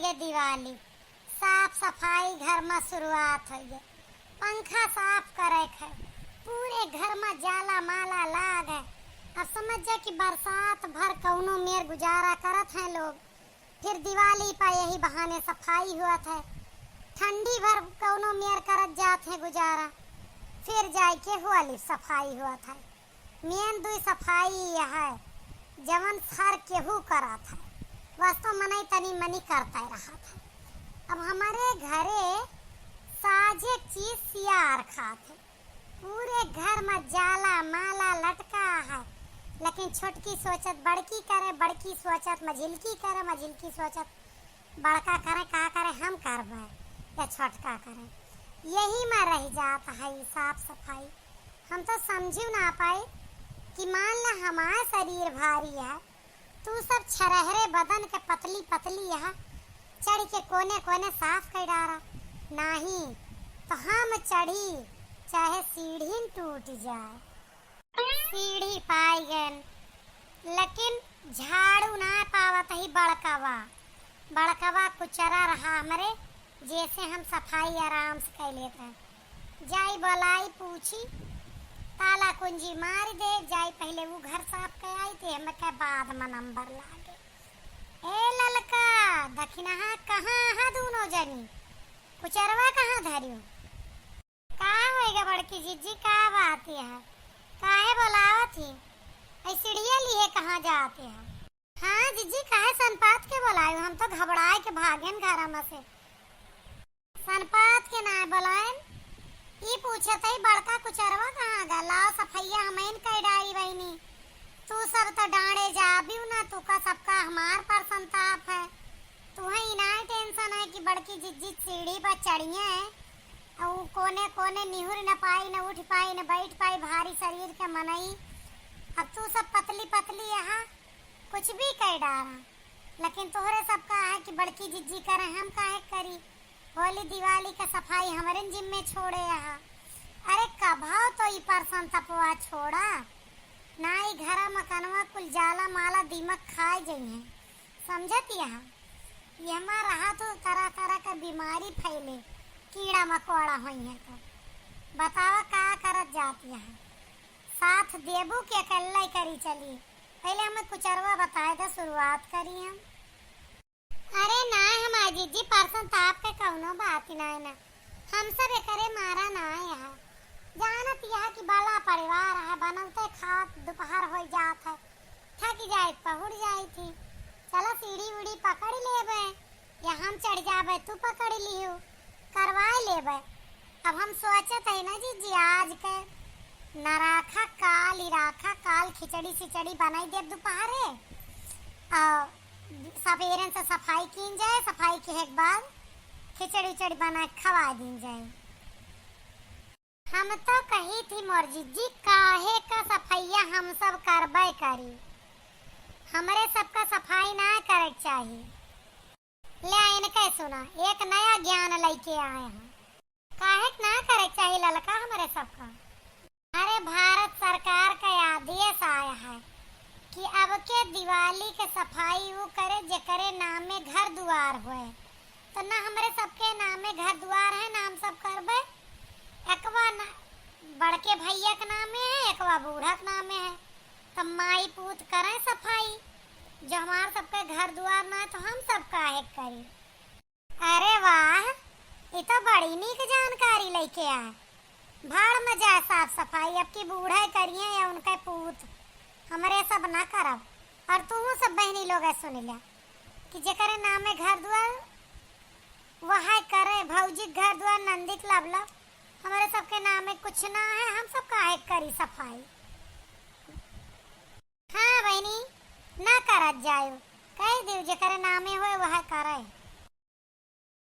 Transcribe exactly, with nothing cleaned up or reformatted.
ये दिवाली, साफ सफाई घर मा शुरुआत होइगे। पंखा साफ करे क है, पूरे घर मा जाला माला लाग है। अब समझ जा कि बरसात भर कउनो मेर गुजारा करत हैं लोग, फिर दिवाली पा यही बहाने सफाई होत है। ठंडी भर कउनो मेर करत जात हैं गुजारा, फिर जाइके होली सफाई होत है। मेन दुई सफाई यह है, जवन हर केहू करत है, वास्तव मनई तनी मनी करते रहत है। अब हमरे घरे साझे चीज सियार खात है, पूरे घर मा जाला माला लटका है, लेकिन छोटकी सोचत बड़की करे, बड़की सोचत मझिलकी करे, मझिलकी सोचत बड़का करे, का करे, हम करबे या छोटका करे, यही मा रह जात है ई साफ सफाई। हम तो समझियो ना पाए कि मान ला हमार शरीर भारी है, तू सब छरहरे बदन के पतली पतली यहाँ चढ़ के कोने कोने साफ कर डारा, नाही तो हम चढ़ी चाहे सीढ़ी न टूट जाए। सीढ़ी पाई गन, लेकिन झाड़ू ना पावत ही बड़कवा। बड़कवा कुचरा रहा हमरे, जैसे हम सफाई आराम से कर लेत हैं। जाई बोलाई पूछी, ताला कुंजी मार दे, जाई पहले वो घर साफ कर आई, ते हम के बाद में नंबर लागे। ए ललका, दखिनहा कहाँ है दोनों जनी? कुचरवा कहाँ धरियो? का होएगा बड़की जिज्जी, का बात है? काहे बोलावत ही? ऐ सीढ़िया लिए कहाँ जात है? हाँ जिज्जी, काहे सनपात के बोलायु? हम तो घबराए के भागेन घरा में से। सनपात के ना बोलाएन, ई पूछत ही बड़का कुचरवा कहाँ गा? लाओ सफैया हमइन कई डारी बहिनी। तू सब तो डांड़े जाबिउ ना, तू का सबका हमार पर संताप है। तुहैं इनाय tension है कि बड़की जिज्जी सीढ़ी पर चढ़िए हैं, और ऊ कोने कोने निहुर न पाई, न उठ पाई, न बैठ पाई, भारी शरीर के मनई। अब तू सब पतली पतली यहाँ कुछ भी कह डारा, लेकिन तोहरे सब का है कि बड़की जिज्जी करे, हम काहे करी? होली दिवाली का सफाई हमरे जिम्मे छोड़े यहाँ। अरे कभाओ तो ई परसन तपवा छोड़ा, ना ई घरा मकनवा कुल जाला माला दिमाग खाए जइहें। समझत यहाँ, ये हमार रहा तो तरह तरह का बीमारी फैले, कीड़ा मकोड़ा होइहें तो। बतावा का करत जात यहाँ? साथ देबू के अकेले करी चली? पहले हमें कुचरवा बताए दा, शुरुआत करी हम। अरे ना हमार जिज्जी, परसन ताप के कउनो बात ही ना है ना, हम सब एकरे मारा ना यहाँ। जानत यहाँ कि बड़ा परिवार है, बनौते खात दोपहर हो जात है, थक जाए पहुड़ जाए थी। चला सीढ़ी उड़ी पकड़ लेबे, या हम चढ़ जाबे, तू पकड़ लिहू, करवाए लेबे। अब हम सोचत है ना जिज्जी, आज के न राखा काल, ही राखा काल खिचड़ी सिचड़ी बनाई देब दोपहरे, और सवेरे से सफाई कीन जाए, सफाई के एक बाद खिचड़ी उचड़ी बना के खवा दीन जाए। हम तो कही थी मोर जिज्जी, काहे का सफैया हम सब करबे करी, हमरे सबका सफाई ना करे के चाही। ले इनके सुना, एक नया ज्ञान लइके आए हैं। काहे के ना करे के चाही ललका हमरे सबका? अरे भारत सरकार का आदेश आया है कि अब के दिवाली के सफाई ऊ करे जेकरे नामे घर दुआर होए। तो ना हमरे सबके नामे घर दुआर है, ना हम सब करबे। एकवा ना बड़के भैया के नामे है, एकवा बूढ़ा के नामे है। तो माई पूत करें सफाई, जो हमार सबके घर दुआर ना है तो हम सब काहे के करी? अरे वाह, ई तो बड़ी नीक जानकारी लइके आए। भाड़ में जाए साफ सफाई, अब की बूढ़े करिए या उनके पूत, हमरे सब ना करब। और तू सब बहनी लोग सुन ले कि जेकरे नामे घर दुआर वह करे, भौजी के घर दुआर नंदी के लब लब, हमरे सबके नामे कुछ ना है, हम सब काहे करी सफाई? हाँ बहनी, ना करत जायो, कह दियो जेकरे नामे होए वह करे।